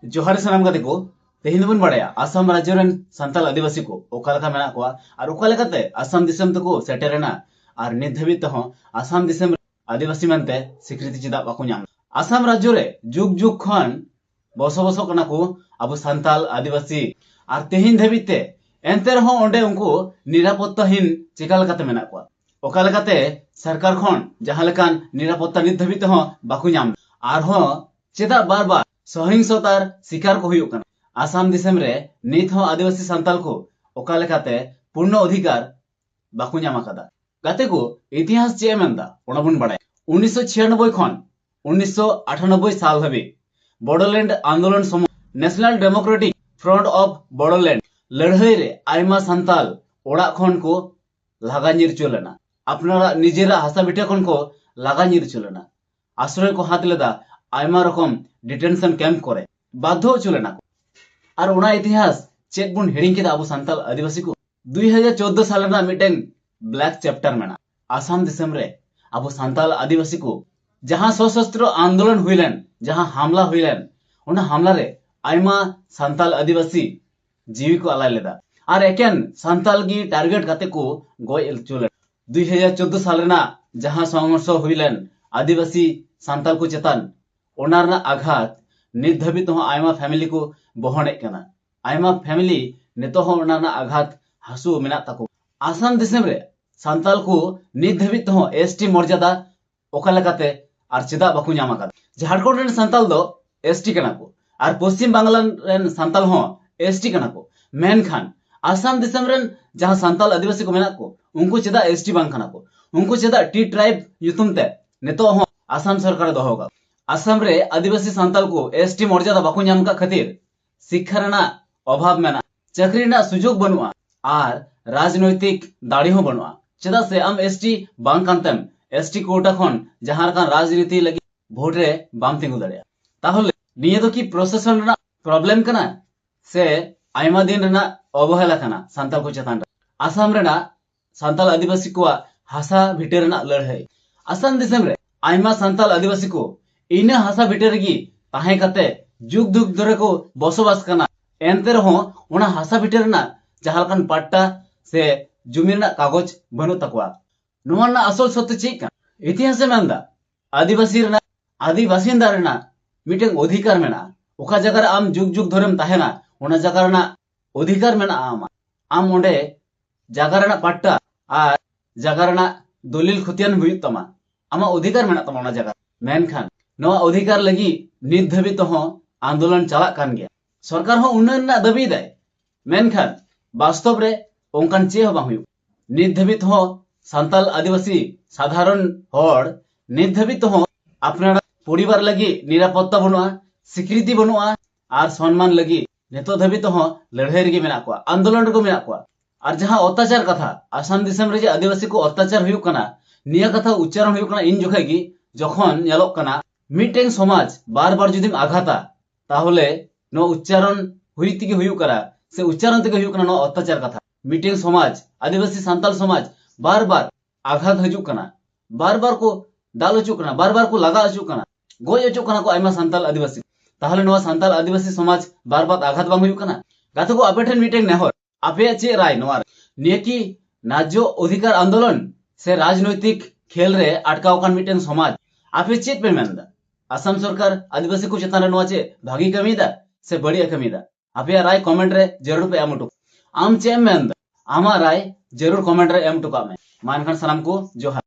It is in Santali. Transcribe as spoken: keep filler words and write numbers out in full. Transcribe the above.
ᱡᱚᱦᱟᱨ ᱥᱟᱱᱟᱢ ᱜᱟᱛᱮ ᱠᱚ᱾ ᱛᱮᱦᱮᱧ ᱫᱚᱵᱚᱱ ᱵᱟᱲᱟᱭᱟ ᱟᱥᱟᱢ ᱨᱟᱡᱽᱡᱚ ᱨᱮᱱ ᱥᱟᱱᱛᱟᱲ ᱟᱹᱫᱤᱵᱟᱹᱥᱤ ᱠᱚ ᱚᱠᱟ ᱞᱮᱠᱟ ᱢᱮᱱᱟᱜ ᱠᱚᱣᱟ ᱟᱨ ᱚᱠᱟ ᱞᱮᱠᱟᱛᱮ ᱟᱥᱟᱢ ᱫᱤᱥᱚᱢ ᱛᱮᱠᱚ ᱥᱮᱴᱮᱨ ᱮᱱᱟ ᱟᱨ ᱱᱤᱛ ᱫᱷᱟᱹᱵᱤᱡ ᱛᱮᱦᱚᱸ ᱟᱥᱟᱢ ᱫᱤᱥᱚᱢ ᱨᱮ ᱟᱹᱫᱤᱵᱟᱹᱥᱤ ᱢᱮᱱᱛᱮ ᱥᱤᱠᱨᱤᱛᱤ ᱪᱮᱫᱟᱜ ᱵᱟᱠᱚ ᱧᱟᱢ᱾ ᱟᱥᱟᱢ ᱨᱟᱡᱽᱡᱚ ᱨᱮ ᱡᱩᱜᱽ ᱡᱩᱜᱽ ᱠᱷᱚᱱ ᱵᱚᱥᱚᱵᱟᱥᱚᱜ ᱠᱟᱱᱟ ᱠᱚ ᱟᱵᱚ ᱥᱟᱱᱛᱟᱲ ᱟᱹᱫᱤᱵᱟᱹᱥᱤ, ᱟᱨ ᱛᱮᱦᱮᱧ ᱫᱷᱟᱹᱵᱤᱡ ᱛᱮ ᱮᱱᱛᱮ ᱨᱮᱦᱚᱸ ᱚᱸᱰᱮ ᱩᱱᱠᱩ ᱱᱤᱨᱟᱯᱚᱛᱛᱟᱦᱤᱱ ᱪᱮᱠᱟ ᱞᱮᱠᱟᱛᱮ ᱢᱮᱱᱟᱜ ᱠᱚᱣᱟ? ᱚᱠᱟ ᱞᱮᱠᱟᱛᱮ ᱥᱚᱨᱠᱟᱨ ᱠᱷᱚᱱ ᱡᱟᱦᱟᱸ ᱞᱮᱠᱟᱱ ᱱᱤᱨᱟᱯᱚᱛᱛᱟ ᱱᱤᱛ ᱫᱷᱟᱹᱵᱤᱡ ᱛᱮᱦᱚᱸ ᱵᱟᱠᱚ ᱧᱟᱢ? ᱟᱨᱦᱚᱸ ᱪᱮᱫᱟᱜ ᱵᱟᱨ ᱵᱟᱨ ᱥᱚᱦᱤᱝᱥᱚᱛᱟᱨ ᱥᱤᱠᱟᱨ ᱠᱚ ᱦᱩᱭᱩᱜ ᱠᱟᱱᱟ? ᱟᱥᱟᱢ ᱫᱤᱥᱚᱢ ᱨᱮ ᱱᱤᱛ ᱦᱚᱸ ᱟᱹᱫᱤᱵᱟᱹᱥᱤ ᱥᱟᱱᱛᱟᱲ ᱠᱚ ᱚᱠᱟ ᱞᱮᱠᱟᱛᱮ ᱯᱩᱨᱱᱚ ᱚᱫᱷᱤᱠᱟᱨ ᱵᱟᱠᱚ ᱧᱟᱢ ᱟᱠᱟᱫᱟ? ᱜᱟᱛᱮ ᱠᱚ, ᱤᱛᱤᱦᱟᱥ ᱪᱮᱫ ᱮ ᱢᱮᱱᱫᱟ ᱚᱱᱟ ᱵᱚᱱ ᱵᱟᱲᱟᱭᱟ᱾ ᱩᱱᱤᱥᱥᱚ ᱪᱷᱤᱭᱟᱱᱚᱵᱵᱳᱭ ᱠᱷᱚᱱ ᱩᱱᱤᱥᱥᱚ ᱟᱴᱷᱟᱱᱚᱵᱵᱳᱭ ᱥᱟᱞ ᱫᱷᱟᱹᱵᱤᱡ ᱵᱚᱰᱳᱞᱮᱱᱰ ᱟᱱᱫᱳᱞᱚᱱ ᱥᱚᱢᱚᱭ national democratic front of Bodoland ᱞᱟᱹᱲᱦᱟᱹᱭ ᱨᱮ ᱟᱭᱢᱟ ᱥᱟᱱᱛᱟᱲ ᱚᱲᱟᱜ ᱠᱷᱚᱱ ᱠᱚ ᱞᱟᱜᱟ ᱧᱤᱨ ᱦᱚᱪᱚ ᱞᱮᱱᱟ᱾ ᱟᱯᱱᱟᱨᱟᱜ ᱱᱤᱡᱮᱨᱟᱜ ᱦᱟᱥᱟ ᱵᱷᱤᱴᱟᱹ ᱠᱷᱚᱱ ᱠᱚ ᱞᱟᱜᱟ ᱧᱤᱨ ᱦᱚᱪᱚ ᱞᱮᱱᱟ᱾ ᱟᱥᱨᱚᱭ ᱠᱚ ᱦᱟᱛ ᱞᱮᱫᱟ ᱟᱭᱢᱟ ᱨᱚᱠᱚᱢ ᱰᱤᱴᱮᱱᱥᱚᱱ ᱠᱮᱢᱯ ᱠᱚᱨᱮ᱾ ᱵᱟᱫᱽᱫᱷᱚ ᱦᱚᱪᱚ ᱞᱮᱱᱟ ᱠᱚ᱾ ᱟᱨ ᱚᱱᱟ ᱤᱛᱤᱦᱟᱥ ᱪᱮᱫ ᱵᱚᱱ ᱦᱤᱲᱤᱧ ᱠᱮᱫᱟ ᱟᱵᱚ ᱥᱟᱱᱛᱟᱲ ᱟᱹᱫᱤᱵᱟᱹᱥᱤ ᱠᱚ? ᱫᱩᱭ ᱦᱟᱡᱟᱨ ᱪᱳᱫᱫᱳ ᱥᱟᱞ ᱨᱮᱱᱟᱜ ᱢᱤᱫᱴᱮᱱ ᱵᱞᱮᱠ ᱪᱮᱯᱴᱟᱨ ᱢᱮᱱᱟᱜᱼᱟ᱾ ᱟᱥᱟᱢ ᱫᱤᱥᱚᱢ ᱨᱮ ᱟᱵᱚ ᱥᱟᱱᱛᱟᱲ ᱟᱹᱫᱤᱵᱟᱹᱥᱤ ᱠᱚ ᱡᱟᱦᱟᱸ ᱥᱚᱥᱚᱥᱛᱨᱚ ᱟᱱᱫᱳᱞᱚᱱ ᱦᱩᱭ ᱞᱮᱱ, ᱡᱟᱦᱟᱸ ᱦᱟᱢᱞᱟ ᱦᱩᱭ ᱞᱮᱱ, ᱚᱱᱟ ᱦᱟᱢᱞᱟ ᱨᱮ ᱟᱭᱢᱟ ᱥᱟᱱᱛᱟᱲ ᱟᱹᱫᱤᱵᱟᱹᱥᱤ ᱡᱤᱣᱤ ᱠᱚ ᱟᱞᱟᱭ ᱞᱮᱫᱟ᱾ ᱟᱨ ᱮᱠᱮᱱ ᱥᱟᱱᱛᱟᱲ ᱜᱮ ᱴᱟᱨᱜᱮᱴ ᱠᱟᱛᱮ ᱠᱚ ᱜᱚᱡ ᱦᱚᱪᱚ ᱞᱮᱱᱟ᱾ ᱫᱩᱭ ᱦᱟᱡᱟᱨ ᱪᱳᱫᱫᱳ ᱥᱟᱞ ᱨᱮᱱᱟᱜ ᱡᱟᱦᱟᱸ ᱥᱚᱝᱜᱷᱚᱨᱥᱚ ᱦᱩᱭ ᱞᱮᱱ ᱟᱹᱫᱤᱵᱟᱹᱥᱤ ᱥᱟᱱᱛᱟᱲ ᱠᱚ ᱪᱮᱛᱟᱱ, ᱚᱱᱟ ᱨᱮᱱᱟᱜ ᱟᱜᱷᱟᱛ ᱱᱤᱛ ᱫᱷᱟᱹᱵᱤᱡ ᱛᱮᱦᱚᱸ ᱟᱭᱢᱟ ᱯᱷᱮᱢᱮᱞᱤ ᱠᱚ ᱵᱚᱦᱚᱱᱮᱫ ᱠᱟᱱᱟ᱾ ᱟᱭᱢᱟ ᱯᱷᱮᱢᱮᱞᱤ ᱱᱤᱛᱚᱜ ᱦᱚᱸ ᱚᱱᱟ ᱨᱮᱱᱟᱜ ᱟᱜᱷᱟᱛ ᱦᱟᱹᱥᱩ ᱢᱮᱱᱟᱜ ᱛᱟᱠᱚ᱾ ᱟᱥᱟᱢ ᱫᱤᱥᱚᱢ ᱨᱮ ᱥᱟᱱᱛᱟᱲ ᱠᱚ ᱱᱤᱛ ᱫᱷᱟᱹᱵᱤᱡ ᱛᱮᱦᱚᱸ ᱮᱥ ᱴᱤ ᱢᱚᱨᱡᱟᱫᱟ ᱚᱠᱟ ᱞᱮᱠᱟᱛᱮ ᱟᱨ ᱪᱮᱫᱟᱜ ᱵᱟᱠᱚ ᱧᱟᱢ ᱟᱠᱟᱫᱟ? ᱡᱷᱟᱲᱠᱷᱚᱸᱰ ᱨᱮᱱ ᱥᱟᱱᱛᱟᱲ ᱫᱚ ᱮᱥ ᱴᱤ ᱠᱟᱱᱟ ᱠᱚ ᱟᱨ ᱯᱚᱥᱪᱤᱢ ᱵᱟᱝᱞᱟ ᱨᱮᱱ ᱥᱟᱱᱛᱟᱲ ᱦᱚᱸ ᱮᱥ ᱴᱤ ᱠᱟᱱᱟ ᱠᱚ᱾ ᱢᱮᱱᱠᱷᱟᱱ ᱟᱥᱟᱢ ᱫᱤᱥᱚᱢ ᱨᱮᱱ ᱡᱟᱦᱟᱸ ᱥᱟᱱᱛᱟᱲ ᱟᱹᱫᱤᱵᱟᱹᱥᱤ ᱠᱚ ᱢᱮᱱᱟᱜ ᱠᱚ, ᱩᱱᱠᱩ ᱪᱮᱫᱟᱜ ᱮᱥ ᱴᱤ ᱵᱟᱝ ᱠᱟᱱᱟ ᱠᱚ? ᱩᱱᱠᱩ ᱪᱮᱫᱟᱜ ᱴᱤ ᱴᱨᱟᱭᱤᱵ ᱧᱩᱛᱩᱢ ᱛᱮ ᱱᱤᱛᱚᱜ ᱦᱚᱸ ᱟᱥᱟᱢ ᱥᱚᱨᱠᱟᱨᱮ ᱫᱚᱦᱚ ᱟᱠᱟᱫ? ᱟᱥᱟᱢ ᱨᱮ ᱟᱹᱫᱤᱵᱟᱹᱥᱤ ᱥᱟᱱᱛᱟᱲ ᱠᱚ ᱮᱥ ᱴᱤ ᱢᱚᱨᱡᱟᱫᱟ ᱵᱟᱠᱚ ᱧᱟᱢ ᱟᱠᱟᱫ ᱠᱷᱟᱹᱛᱤᱨ ᱥᱤᱠᱠᱷᱟ ᱨᱮᱱᱟᱜ ᱚᱵᱷᱟᱵ ᱢᱮᱱᱟᱜᱼᱟ, ᱪᱟᱹᱠᱨᱤ ᱨᱮᱱᱟᱜ ᱥᱩᱡᱳᱜᱽ ᱵᱟᱹᱱᱩᱜᱼᱟ, ᱟᱨ ᱨᱟᱡᱽᱱᱳᱭᱛᱤᱠ ᱫᱟᱲᱮ ᱦᱚᱸ ᱵᱟᱹᱱᱩᱜᱼᱟ᱾ ᱪᱮᱫᱟᱜ ᱥᱮ ᱟᱢ ᱮᱥ ᱴᱤ ᱵᱟᱝ ᱠᱟᱱ ᱛᱮᱢ ᱮᱥ ᱴᱤ ᱠᱳᱴᱟ ᱠᱷᱚᱱ ᱡᱟᱦᱟᱸ ᱞᱮᱠᱟᱱ ᱨᱟᱡᱽᱱᱤᱛᱤ ᱞᱟᱹᱜᱤᱫ ᱵᱷᱳᱴ ᱨᱮ ᱵᱟᱢ ᱛᱤᱸᱜᱩ ᱫᱟᱲᱮᱭᱟᱜᱼᱟ᱾ ᱛᱟᱦᱚᱞᱮ ᱱᱤᱭᱟᱹ ᱫᱚ ᱠᱤ ᱯᱨᱚᱥᱟᱥᱚᱱ ᱨᱮᱱᱟᱜ ᱯᱨᱚᱵᱞᱮᱢ ᱠᱟᱱᱟ ᱥᱮ ᱟᱭᱢᱟ ᱫᱤᱱ ᱨᱮᱱᱟᱜ ᱚᱵᱚᱦᱮᱞᱟ ᱠᱟᱱᱟ ᱥᱟᱱᱛᱟᱲ ᱠᱚ ᱪᱮᱛᱟᱱ ᱨᱮ? ᱟᱥᱟᱢ ᱨᱮᱱᱟᱜ ᱥᱟᱱᱛᱟᱲ ᱟᱹᱫᱤᱵᱟᱹᱥᱤ ᱠᱚᱣᱟᱜ ᱦᱟᱥᱟ ᱵᱷᱤᱴᱟᱹ ᱨᱮᱱᱟᱜ ᱞᱟᱹᱲᱦᱟᱹᱭ᱾ ᱟᱥᱟᱢ ᱫᱤᱥᱚᱢ ᱨᱮ ᱟᱭᱢᱟ ᱥᱟᱱᱛᱟᱲ ᱟᱹᱫᱤᱵᱟᱹᱥᱤ ᱠᱚ ᱤᱱᱟᱹ ᱦᱟᱥᱟ ᱵᱷᱤᱴᱟᱹ ᱨᱮᱜᱮ ᱛᱟᱦᱮᱸ ᱠᱟᱛᱮ ᱡᱩᱜᱽ ᱡᱩᱜᱽ ᱫᱷᱚᱨᱮ ᱠᱚ ᱵᱚᱥᱚᱵᱟᱥ ᱠᱟᱱᱟ, ᱮᱱᱛᱮ ᱨᱮᱦᱚᱸ ᱚᱱᱟ ᱦᱟᱥᱟ ᱵᱷᱤᱴᱟᱹ ᱨᱮᱱᱟᱜ ᱡᱟᱦᱟᱸ ᱞᱮᱠᱟᱱ ᱯᱟᱴᱴᱟ ᱥᱮ ᱡᱩᱢᱤ ᱨᱮᱱᱟᱜ ᱠᱟᱜᱚᱡᱽ ᱵᱟᱹᱱᱩᱜ ᱛᱟᱠᱚᱣᱟ᱾ ᱱᱚᱣᱟ ᱨᱮᱱᱟᱜ ᱟᱥᱚᱞ ᱥᱚᱛᱛᱚ ᱪᱮᱫ ᱠᱟᱱᱟ? ᱤᱛᱤᱦᱟᱥ ᱮ ᱢᱮᱱᱫᱟ, ᱟᱹᱫᱤᱵᱟᱹᱥᱤ ᱨᱮᱱᱟᱜ, ᱟᱹᱫᱤ ᱵᱟᱥᱤᱱᱫᱟ ᱨᱮᱱᱟᱜ ᱢᱤᱫᱴᱮᱱ ᱚᱫᱷᱤᱠᱟᱨ ᱢᱮᱱᱟᱜᱼᱟ᱾ ᱚᱠᱟ ᱡᱟᱭᱜᱟ ᱨᱮ ᱟᱢ ᱡᱩᱜᱽ ᱡᱩᱜᱽ ᱫᱷᱚᱨᱮᱢ ᱛᱟᱦᱮᱱᱟ, ᱚᱱᱟ ᱡᱟᱭᱜᱟ ᱨᱮᱱᱟᱜ ᱚᱫᱷᱤᱠᱟᱨ ᱢᱮᱱᱟᱜᱼᱟ ᱟᱢᱟᱜ᱾ ᱟᱢ ᱚᱸᱰᱮ ᱡᱟᱭᱜᱟ ᱨᱮᱱᱟᱜ ᱯᱟᱴᱴᱟ ᱟᱨ ᱡᱟᱭᱜᱟ ᱨᱮᱱᱟᱜ ᱫᱚᱞᱤᱞ ᱠᱷᱚᱛᱤᱭᱟᱱ ᱦᱩᱭᱩᱜ ᱛᱟᱢᱟ᱾ ᱟᱢᱟᱜ ᱚᱫᱷᱤᱠᱟᱨ ᱢᱮᱱᱟᱜ ᱛᱟᱢᱟ ᱚᱱᱟ ᱡᱟᱭᱜᱟ᱾ ᱢᱮᱱᱠᱷᱟᱱ ᱱᱚᱣᱟ ᱚᱫᱷᱤᱠᱟᱨ ᱞᱟᱹᱜᱤᱫ ᱱᱤᱛ ᱫᱷᱟᱹᱵᱤᱡ ᱛᱮᱦᱚᱸ ᱟᱱᱫᱳᱞᱚᱱ ᱪᱟᱞᱟᱜ ᱠᱟᱱ ᱜᱮᱭᱟ᱾ ᱥᱚᱨᱠᱟᱨ ᱦᱚᱸ ᱩᱱᱱᱚᱭᱚᱱ ᱨᱮᱱᱟᱜ ᱫᱟᱹᱵᱤᱭᱮᱫᱟᱭ, ᱢᱮᱱᱠᱷᱟᱱ ᱵᱟᱥᱛᱚᱵ ᱨᱮ ᱚᱱᱠᱟᱱ ᱪᱮᱫ ᱦᱚᱸ ᱵᱟᱝ ᱦᱩᱭᱩᱜ᱾ ᱱᱤᱛ ᱫᱷᱟᱹᱵᱤᱡ ᱛᱮᱦᱚᱸ ᱥᱟᱱᱛᱟᱞ ᱟᱹᱫᱤᱵᱟᱹᱥᱤ ᱥᱟᱫᱷᱟᱨᱚᱱ ᱦᱚᱲ ᱱᱤᱛ ᱫᱷᱟᱹᱵᱤᱡ ᱛᱮᱦᱚᱸ ᱟᱯᱱᱟᱨᱟᱜ ᱯᱚᱨᱤᱵᱟᱨ ᱞᱟᱹᱜᱤᱫ ᱱᱤᱨᱟᱯᱚᱛᱛᱟ ᱵᱟᱹᱱᱩᱜᱼᱟ, ᱥᱤᱠᱨᱤᱛᱤ ᱵᱟᱹᱱᱩᱜᱼᱟ, ᱟᱨ ᱥᱚᱱᱢᱟᱱ ᱞᱟᱹᱜᱤᱫ ᱱᱤᱛᱚᱜ ᱫᱷᱟᱹᱵᱤᱡ ᱛᱮᱦᱚᱸ ᱞᱟᱹᱲᱦᱟᱹᱭ ᱨᱮᱜᱮ ᱢᱮᱱᱟᱜ ᱠᱚᱣᱟ, ᱟᱱᱫᱳᱞᱚᱱ ᱨᱮᱠᱚ ᱢᱮᱱᱟᱜ ᱠᱚᱣᱟ᱾ ᱟᱨ ᱡᱟᱦᱟᱸ ᱚᱛᱛᱟᱪᱟᱨ ᱠᱟᱛᱷᱟ, ᱟᱥᱟᱢ ᱫᱤᱥᱚᱢ ᱨᱮ ᱡᱮ ᱟᱹᱫᱤᱵᱟᱹᱥᱤ ᱠᱚ ᱚᱛᱛᱟᱪᱟᱨ ᱦᱩᱭᱩᱜ ᱠᱟᱱᱟ, ᱱᱤᱭᱟᱹ ᱠᱟᱛᱷᱟ ᱩᱪᱪᱟᱨᱚᱱ ᱦᱩᱭᱩᱜ ᱠᱟᱱᱟ ᱤᱧ ᱡᱚᱠᱷᱮᱡ ᱜᱮ, ᱡᱚᱠᱷᱚᱱ ᱧᱮᱞᱚᱜ ᱠᱟᱱᱟ ᱢᱤᱫᱴᱮᱱ ᱥᱚᱢᱟᱡᱽ ᱵᱟᱨ ᱵᱟᱨ ᱡᱩᱫᱤᱢ ᱟᱜᱷᱟᱛᱟ, ᱛᱟᱦᱚᱞᱮ ᱱᱚᱣᱟ ᱩᱪᱪᱟᱨᱚᱱ ᱦᱩᱭ ᱛᱮᱜᱮ ᱦᱩᱭᱩᱜ ᱠᱟᱱᱟ, ᱥᱮ ᱩᱪᱪᱟᱨᱚᱱ ᱛᱮᱜᱮ ᱦᱩᱭᱩᱜ ᱠᱟᱱᱟ ᱱᱚᱣᱟ ᱚᱛᱛᱟᱪᱟᱨ ᱠᱟᱛᱷᱟ᱾ ᱢᱤᱫᱴᱮᱱ ᱥᱚᱢᱟᱡᱽ, ᱟᱹᱫᱤᱵᱟᱹᱥᱤ ᱥᱟᱱᱛᱟᱞ ᱥᱚᱢᱟᱡᱽ ᱵᱟᱨ ᱵᱟᱨ ᱟᱜᱷᱟᱛ ᱦᱤᱡᱩᱜ ᱠᱟᱱᱟ, ᱵᱟᱨ ᱵᱟᱨ ᱠᱚ ᱫᱟᱞ ᱦᱚᱪᱚᱜ ᱠᱟᱱᱟ, ᱵᱟᱨ ᱵᱟᱨ ᱠᱚ ᱞᱟᱜᱟ ᱦᱚᱪᱚᱜ ᱠᱟᱱᱟ, ᱜᱚᱡ ᱦᱚᱪᱚᱜ ᱠᱟᱱᱟ ᱠᱚ ᱟᱭᱢᱟ ᱥᱟᱱᱛᱟᱞ ᱟᱹᱫᱤᱵᱟᱹᱥᱤ᱾ ᱛᱟᱦᱚᱞᱮ ᱱᱚᱣᱟ ᱥᱟᱱᱛᱟᱞ ᱟᱹᱫᱤᱵᱟᱹᱥᱤ ᱥᱚᱢᱟᱡᱽ ᱵᱟᱨ ᱵᱟᱨ ᱟᱜᱷᱟᱛ ᱵᱟᱝ ᱦᱩᱭᱩᱜ ᱠᱟᱱᱟ? ᱜᱟᱛᱮ ᱠᱚ, ᱟᱯᱮ ᱴᱷᱮᱱ ᱢᱤᱫᱴᱮᱱ ᱱᱮᱦᱚᱨ, ᱟᱯᱮᱭᱟᱜ ᱪᱮᱫ ᱨᱟᱭ ᱱᱚᱣᱟ ᱨᱮ? ᱱᱤᱭᱟᱹ ᱠᱤ ᱱᱟᱡᱽᱡᱚ ᱚᱫᱷᱤᱠᱟᱨ ᱟᱱᱫᱳᱞᱚᱱ ᱥᱮ ᱨᱟᱡᱽᱱᱳᱭᱛᱤᱠ ᱠᱷᱮᱞ ᱨᱮ ᱟᱴᱠᱟᱣ ᱟᱠᱟᱱ ᱢᱤᱫᱴᱮᱱ ᱥᱚᱢᱟᱡᱽ? ᱟᱯᱮ ᱪᱮᱫ ᱯᱮ ᱢᱮᱱᱫᱟ? ᱟᱥᱟᱢ ᱥᱚᱨᱠᱟᱨ ᱟᱹᱫᱤᱵᱟᱹᱥᱤ ᱠᱚ ᱪᱮᱛᱟᱱ ᱨᱮ ᱱᱚᱣᱟ ᱪᱮᱫ ᱵᱷᱟᱹᱜᱤ ᱠᱟᱹᱢᱤᱭᱮᱫᱟ ᱥᱮ ᱵᱟᱹᱲᱤᱡ ᱮ ᱠᱟᱹᱢᱤᱭᱮᱫᱟ? ᱟᱯᱮᱭᱟᱜ ᱨᱟᱭ ᱠᱚᱢᱮᱱᱴ ᱨᱮ ᱡᱟᱹᱨᱩᱲ ᱯᱮ ᱮᱢ ᱦᱚᱴᱚ ᱠᱟᱜᱼᱟ᱾ ᱟᱢ ᱪᱮᱫ ᱮᱢ ᱢᱮᱱᱫᱟ? ᱟᱢᱟᱜ ᱨᱟᱭ ᱡᱟᱹᱨᱩᱲ ᱠᱚᱢᱮᱱᱴ ᱨᱮ ᱮᱢ ᱦᱚᱴᱚ ᱠᱟᱜ ᱢᱮ᱾ ᱢᱟ ᱮᱱᱠᱷᱟᱱ ᱥᱟᱱᱟᱢ ᱠᱚ ᱡᱚᱦᱟᱨ᱾